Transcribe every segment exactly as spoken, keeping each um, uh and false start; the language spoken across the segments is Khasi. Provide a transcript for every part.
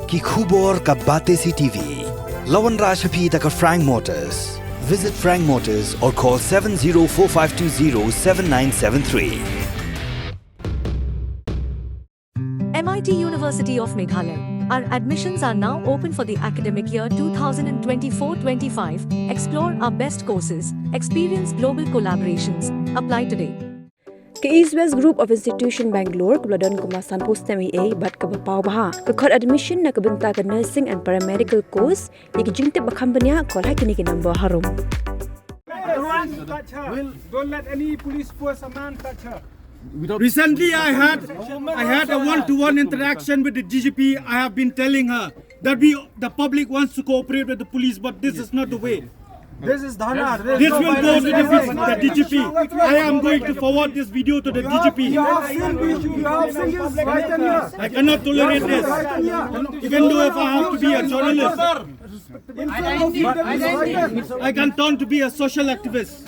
Ki khubor ka Batesi TV. La wanrah sha phi da ka Frank Motors. Visit Frank Motors or call seven zero four five two zero seven nine seven three. M I T University of Meghalaya. Our admissions are now open for the academic year two thousand twenty-four twenty-five. Explore our best courses, experience global collaborations. Apply today. Ka East West Group of Institution Bangalore kaba la don kumba sanphew snem eiei bad kaba paw bha ka khot admission na ka bynta ka nursing and paramedical course. Ïa ki jingtip ba kham bniah, call ha kine ki number harum. Don't touch her. Don't let any police force a man touch her. Recently, I had I had a one-to-one interaction with the D G P. I have been telling her that we, the public, wants to cooperate with the police, but this is not the way. This is Dhana. This will go to the, the D G P. I am going to forward this video to the D G P. You have seen, you have seen this right in here. I cannot tolerate this. Even though if I have to be a journalist, I can turn to be a social activist.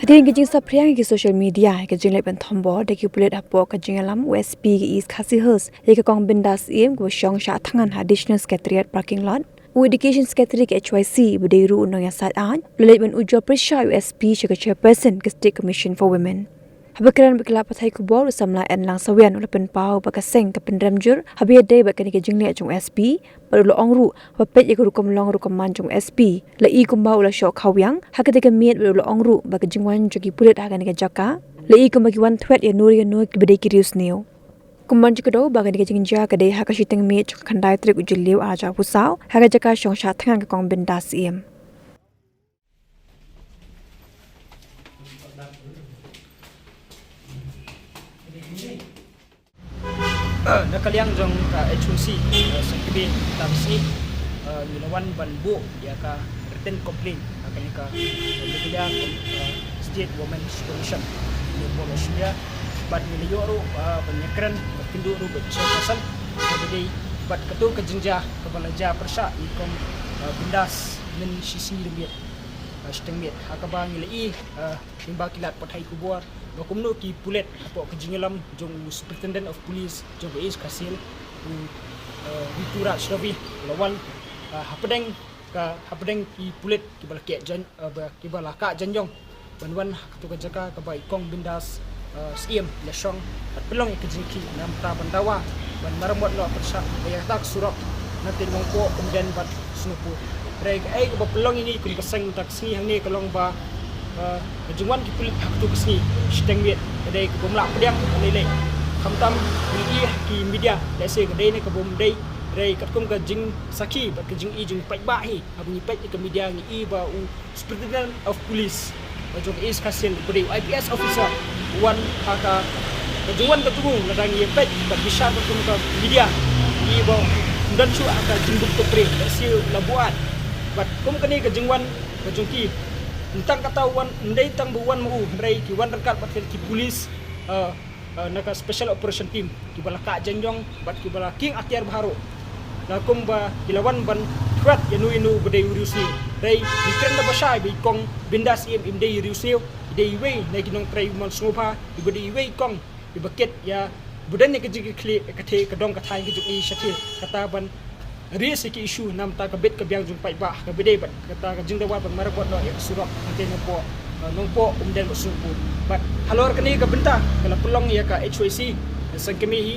Hadien ka jingsaphriang ha ki social media ka jingleit ban thombor da ki pulit hapoh ka jingïalam u S P ka East Khasi Hills ïa ka Kong Bindas Syiem kaba shong shah thngan ha Divisional Secretariat parking lot, u Education Secretary ka H Y C ba dei ruh u nongïasaid aiñ u la leit ban ujor pyrshah ïa u S P sha ka Chairperson ka State Commission for Women. Haba kren bad ki lad pathai khubor, u samla Enlang Sawian u la pynpaw ba ka seng ka pynrem jur haba ïadei bad kane ka jingleh jong u S P, bad u la ong ruh ba peit ïa ka rukom long rukom man jong u S P, la i kumba u la shoh khawiang ha katei ka miet, bad u la ong ruh ba ka jingwan jong ki pulit ha kane ka jaka la i kumba ki wan thwet ïano ïano kiba dei ki riewsniew. Kumban jingkdew ba kane ka jingjia ka dei ha ka shiteng miet jong ka khyndai tarik u Jylliew arhajar arphew saw ha ka jaka shong shah thngan ka Kong Bindas Syiem. Na ka liang jong ka H Y C, eh, Sengkmie, Tang Sih, eh, ngi la wan ban buh ïa ka written complaint ha kane ka, eh, Meghalaya, eh, State Women's Commission, ngi la buh shuwa bad ngi la ïoh ruh, eh, ban ïakren bad kynduh ruh bad chairperson kaba dei bad kato ka jingjia kaba la jia pyrshah ïa i Kong, eh, Bindas mynshwa shi sngi miet, eh, shiteng miet, ha kaba ngi la i, eh, lyngba ki lad pathai khubor ba kumno ki pulit hapoh ka jingïalam jong u Superintendent of Police jong ka East Khasi Hills, u, eh, Rituraj Ravi, la wan, eh, hapdeng ka, hapdeng ki pulit kiba la kah jan, eh, ba, kiba la kah jan jong ban wan ha kato ka jaka kaba i Kong Bindas, eh, Syiem la shong, bad pynlong ïa ka jingkit namar ban dawa ban maramot noh pyrshah ïa kata ka surok na ka Nongpoh Umden bad Singapore. Hynrei kaei kaba pynlong ïa ngi kum ka seng mynta ka sngi hangne ka long ba, eh, ka jingwan ki pulit ha kato ka sngi shiteng miet ka dei ka bym lah pdiang lei lei. Khamtam ngi i ha ki media lehse ka dei ne ka bym dei, hynrei katkum ka jingsakhi bad ka jingi jingpaidbah hi, haba ngi peit ïa ka media ngi i ba u Superintendent of Police, uh, jong ka East Khasi Hills, ba dei u I P S officer, wan ha ka, ka jingwan ka jong u, lada ngi peit bad bishar katkum ka media, ngi i ba um don shuh ha ka jingbun to pre, lehse u la buaid. Bad kum kane ka jingwan ka jong ki, ym tang kata u wan, ym dei tang ba u wan ma u, hynrei ki wan ryngkat bad ki police, uh, uh, na ka Special Operation Team, kiba la kah jan jong bad kiba la kieng atiar baroh. La kumba ki la wan ban thwet ïano ïano ba dei u riewsniew. Hynrei ngi kren da ba shai ba i Kong Bindas Syiem im dei u riewsniew, i dei iwei na ki nongtrei u mon sngewbha, iba dei iwei i kong iba kit ïa, ba don ïa ka jingkitkhlieh ïa ka thei, ka dong ka thaiñ ka jong i shatei, kata ban raise ïa ki issue na ka bynta ka bit ka biang jong u paidbah, kaba dei bad kata ka jingdawa ban maramot noh ïa ka surok hangtei Nongpoh, eh, Nongpoh Umden bad Singapore. Bad halor kane ka bynta ka la pynlong ïa ka H Y C, eh, Sengkmie hi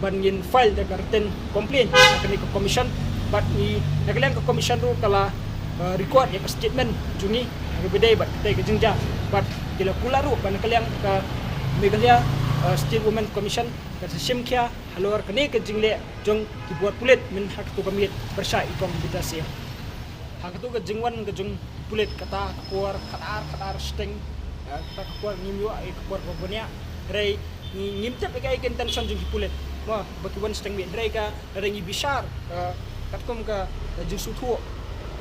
ban ngin file da ka written complaint ha kane ka commission. Bad ngi, na ka liang ka commission ruh ka la, eh, record ïa ka statement jong ngi ha kaba dei bad katei ka jingjia. Bad ki la kular ruh ba na ka liang ka Meghalaya, eh, State Women Commission ka sa shim khia halor kane ka jingleh jong ki bor pulit mynha kato ka miet pyrshah i Kong Bindas Syiem. Ha kato ka jingwan ka jong ki pulit kata ka por khatar khatar shiteng, eh, kata ka por ngim ïoh ïa ka por ba bniah. Hynrei ngi, ngim tip ïa kaei ka intention jong ki pulit, mo, ba ki wan shiteng miet. Hynrei ka, hynrei ngi bishar, eh, katkum ka, eh, jingsngewthuh,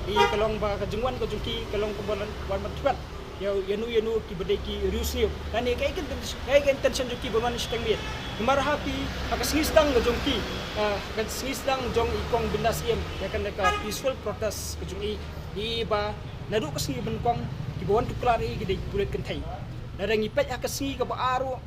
i ka long ba ka jingwan ka jong ki ka long kaba wan ban thwet ïa, ïano ïano kiba dei ki riewsniew. Lane kaei ka inten-, kaei ka intention jong ki ban wan shiteng miet. Namar ha ki, ha ka sngi sdang ka jong ki, ah, ha ka sngi sdang jong i Kong Bindas Syiem ïa kane ka peaceful protest ka jong i, i ba naduh ka sngi ba nyngkong kiba wan tuklar ïa i ki dei ki pulit kynthei. Lada ngi peit ha ka sngi kaba ar ruh,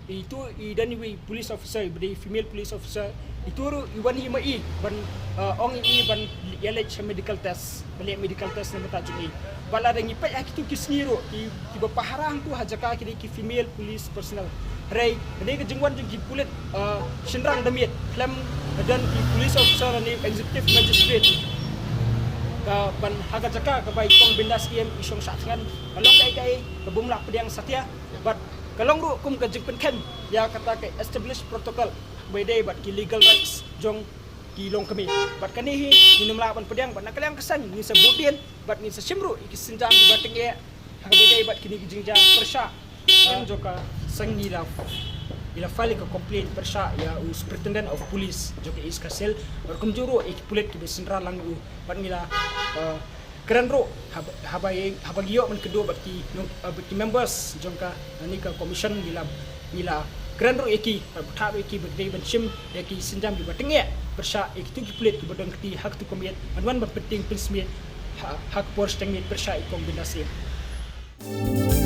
Itu i don iwei police officer, iba dei female police officer. Itu ruh i wan hi ma i ban, uh, ong i ban ïaleit sha medical test, ban leh medical test na bynta jong i. Bad lada ngi peit ha kitu ki sngi ruh, ki, kiba pahara hangtu ha jaka ki dei ki female police personnel. Hynrei lada ka jingwan jong ki pulit, uh, shynrang da miet, khlem don ki police officer lane executive magistrate ka ban ha ka jaka kaba i Kong Bindas Syiem i shong shah thngan, ka long kaei kaei ka bym lah pdiang satia. Bad ka long ruh kum ka jingpynkheiñ ïa kata ka established protocol ba dei bad ki legal rights jong ki longkmie. Bad kane hi ngin ym lah ban pdiang, bad na ka liang ka seng ngin sa buddien bad ngin sa shim ruh ïa ki sienjam kiba tyngeh ha kaba dei bad kine ki jingjia pyrshah. Ïa jong ka seng ngi la, ngi la file ïa ka complaint pyrshah ïa u Superintendent of Police jong ka East Khasi Hills, bad kumjuh ruh ïa ki pulit kiba synran lang ïa u. Bad ngi la, uh, kren ruh haba, haba ïa, haba ngi ïoh ban kynduh bad ki, uh, bad ki members jong ka, uh, kane ka commission, ngi la, ngi la kren ruh ïa ki, bad thap ruh ïa ki ba ki dei ban shim ïa ki sienjam kiba tyngeh pyrshah ïa kitu ki pulit kiba don kti ha katu ka miet ban wan ban pyntieng pynsmiej ha, ha ka por shiteng miet pyrshah i Kong Bindas Syiem.